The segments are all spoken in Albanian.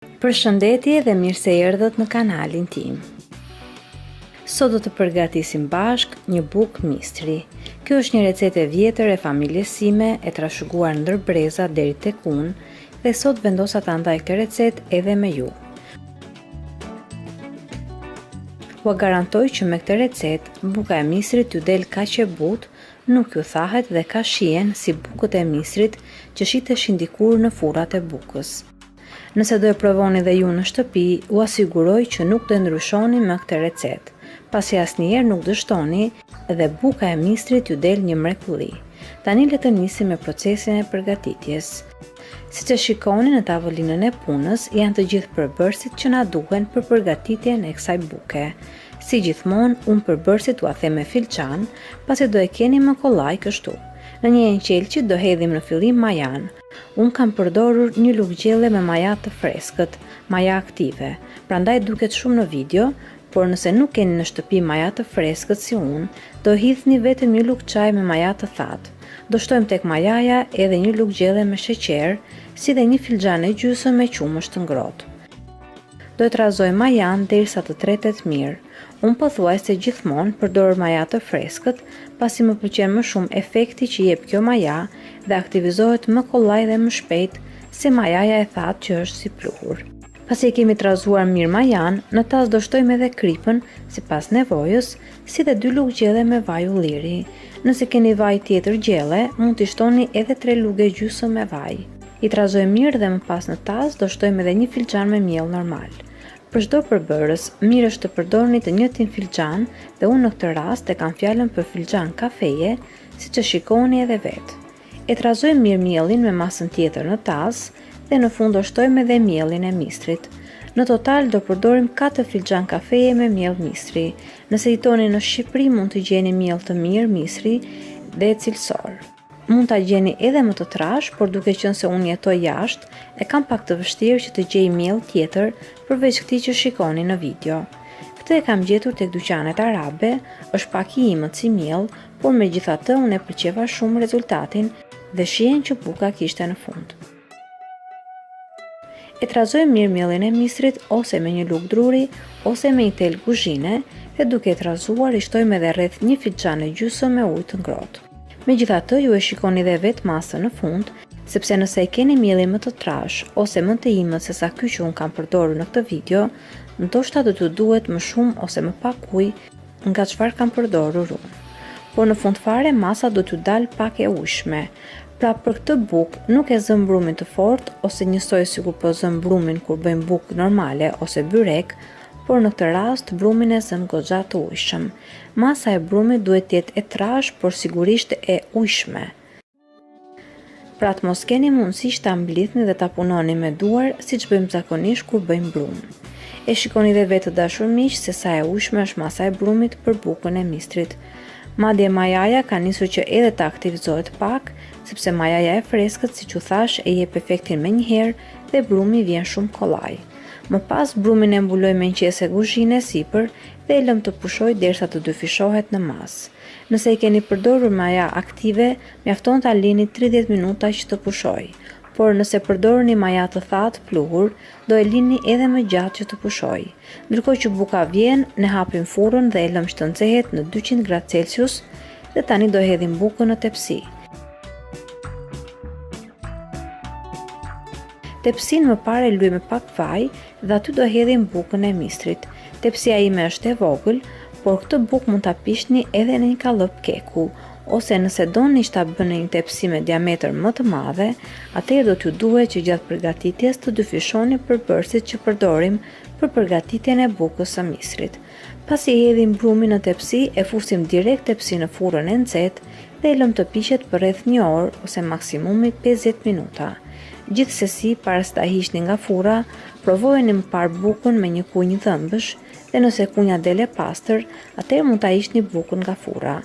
Përshëndetje dhe mirë se erdhët në kanalin tim. Sot do të përgatisim bashkë një bukë misri. Kjo është një recetë e vjetër e familjes sime, e trashëguar ndër breza deri tek unë dhe sot vendosa ta ndaj këtë recetë edhe me ju. Ua garantoj që me këtë recetë, buka e misrit ju del kaq e butë, nuk ju thahet dhe ka shijen si bukët e misrit që shiteshin dikur në furrat e bukës. Nëse do e provoni dhe ju në shtëpi, ua siguroj që nuk do e ndryshoni më këtë recetë, pasi asnjëherë nuk dështoni dhe buka e misrit ju del një mrekulli. Tani le të nisim me procesin e përgatitjes. Siç e shikoni në tavolinën e punës, janë të gjithë përbërësit që na duhen për përgatitjen e kësaj buke. Si gjithmonë, unë përbërësit ua them me filxhan, pasi do e keni më kollaj kështu. Në një enë qelqi do hedhim në fillim majanë. Unë kam përdorur një lugë gjelle me maja të freskët, maja aktive, prandaj duket shumë në video, por nëse nuk keni në shtëpi maja të freskët si unë, do hidhni vetëm një lugë çaji me maja të thatë. Do shtojmë tek majaja edhe një lugë gjelle me sheqer, si dhe një filxhan e gjysmë me qumësht të ngrohtë. Do e trazojmë majanë derisa të tretet mirë. Unë pothuajse gjithmonë përdor maja të freskët, pasi më pëlqen më shumë efekti që jep kjo maja dhe aktivizohet më kollaj dhe më shpejt se majaja e thatë që është si pluhur. Pasi e kemi trazuar mirë majanë, në tas do shtojmë edhe kripën sipas nevojës, si dhe dy lugë gjelle me vaj ulliri. Nëse keni vaj tjetër gjelle, mund t'i shtoni edhe 3 lugë e gjysmë me vaj. I trazojmë mirë dhe më pas në tas do shtojmë edhe një filxhan me miell normal. Për çdo përbërës, mirë është të përdorni të njëjtin filxhan dhe unë në këtë rast e kam fjalën për filxhan kafeje, siç e shikoni edhe vetë. E trazojmë mirë miellin me masën tjetër në tas dhe në fund do shtojmë edhe miellin e misrit. Në total do përdorim 4 filxhan kafeje me miell misri. Nëse jetoni në Shqipëri mund të gjeni miell të mirë misri dhe cilësor. Mund ta gjeni edhe më të trashë, por duke qenë se unë jetoj jashtë, e kam pak të vështirë që të gjej miell tjetër përveç këtij që shikoni në video. Këtë e kam gjetur tek dyqanet arabe, është pak i imët si miell, por megjithatë unë e pëlqeva shumë rezultatin dhe shijen që buka kishte në fund. E trazojmë mirë miellin e misrit ose me një lugë druri ose me një tel kuzhine dhe duke e trazuar i shtojmë edhe rreth një filxhan e gjysmë me ujë të ngrohtë. Megjithatë ju e shikoni dhe vetë masën në fund, sepse nëse e keni miellin më të trashë ose më të imët sesa ky që unë kam përdorur në këtë video, ndoshta do t'ju duhet më shumë ose më pak ujë nga çfarë kam përdorur unë. Por në fund fare masa do t'ju dalë pak e ujshme. Pra për këtë bukë nuk e zëmë brumin të fortë ose njësoj sikur po zëmë brumin kur bëjmë bukë normale ose byrek, por në këtë rast brumin e zëmë goxha të ujshëm. Masa e brumit duhet të jetë e trashë, por sigurisht e ujshme. Pra të mos keni mundësi që ta mblidhni dhe ta punoni me duar, siç bëjmë zakonisht kur bëjmë brumë. E shikoni dhe vetë të dashur miq se sa e ujshme është masa e brumit për bukën e misrit. Madje majaja ka nisur që edhe të aktivizohet pak, sepse majaja e freskët, siç u thashë, e jep efektin menjëherë dhe brumi vjen shumë kollaj. Më pas brumin e mbulojmë me një qese kuzhine sipër dhe e lëmë të pushojë derisa të dyfishohet në masë. Nëse e keni përdorur maja aktive, mjafton ta lini 30 minuta që të pushojë. Por nëse përdorni maja të thatë pluhur, do e lini edhe më gjatë që të pushojë. Ndërkohë që buka vjen, ne hapim furrën dhe e lëmë që të nxehet në 200 gradë Celsius dhe tani do hedhim bukën në tepsi. Tepsinë më parë e lyejmë me pak vaj dhe aty do hedhim bukën e misrit. Tepsia ime është e vogël, por këtë bukë mund ta piqni edhe në një kallëp keku, ose nëse doni që ta bëni në një tepsi me diametër më të madhe, atëherë do t'ju duhet që gjatë përgatitjes të dyfishoni përbërësit që përdorim për përgatitjen e bukës së misrit. Pasi e hedhim brumin në tepsi, e fusim direkt tepsinë në furrën e nxehtë dhe e lëmë të piqet për rreth një orë ose maksimumi 50 minuta. Gjithsesi, para se ta hiqni nga furra, provojeni më parë bukën me një kunjë dhëmbësh dhe nëse kunja del e pastër, atëherë mund ta hiqni bukën nga furra.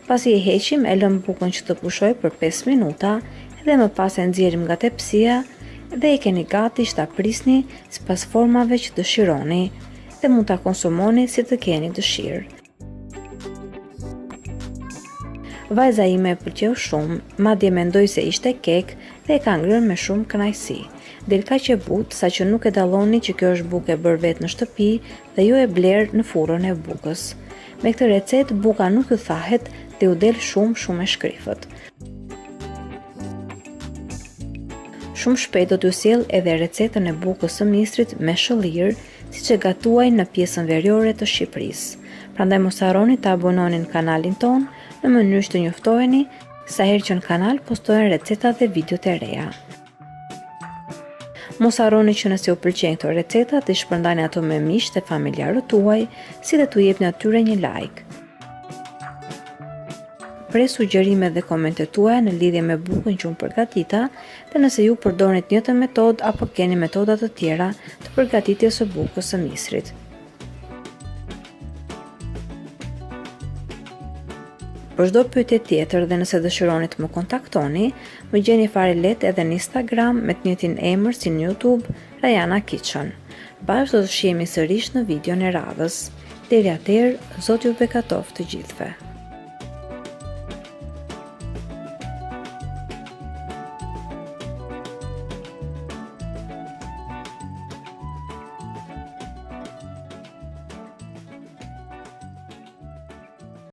Pasi e heqim, e lëmë bukën që të pushojë për 5 minuta dhe më pas e nxjerrim nga tepsia dhe e keni gati që ta prisni sipas formave që dëshironi dhe mund ta konsumoni si të keni dëshirë. Vajza ime e pëlqeu shumë, madje mendoi se ishte kek dhe e ka ngrënë me shumë kënaqësi. Del kaq e butë, saqë nuk e dalloni që kjo është bukë e bërë vetë në shtëpi dhe jo e blerë në furrën e bukës. Me këtë recetë buka nuk ju thahet dhe ju del shumë shumë e shkrifët. Shumë shpejt do t'ju sjell edhe recetën e bukës së misrit me shëllirë, siç e gatuajnë në pjesën veriore të Shqipërisë. Prandaj mos harroni të abonoheni në kanalin tonë, në mënyrë që të njoftoheni sa herë që në kanal postohen receta dhe videot e reja. Mos harroni që nëse ju pëlqejnë këto receta, t'i shpërndani ato me miqtë dhe familjarët tuaj, si dhe t'u jepni atyre një like. Pres sugjerimet dhe komentet tuaja në lidhje me bukën që unë përgatita dhe nëse ju përdorni të njëjtën metodë apo keni metoda të tjera të përgatitjes së bukës së misrit. Për çdo pyetje tjetër dhe nëse dëshironi të më kontaktoni, më gjeni fare lehtë edhe në Instagram me të njëjtin emër si në YouTube, Rajana Kitchen. Bashkë do të shihemi sërish në videon e radhës. Deri atëherë, Zoti ju begatoftë të gjithëve.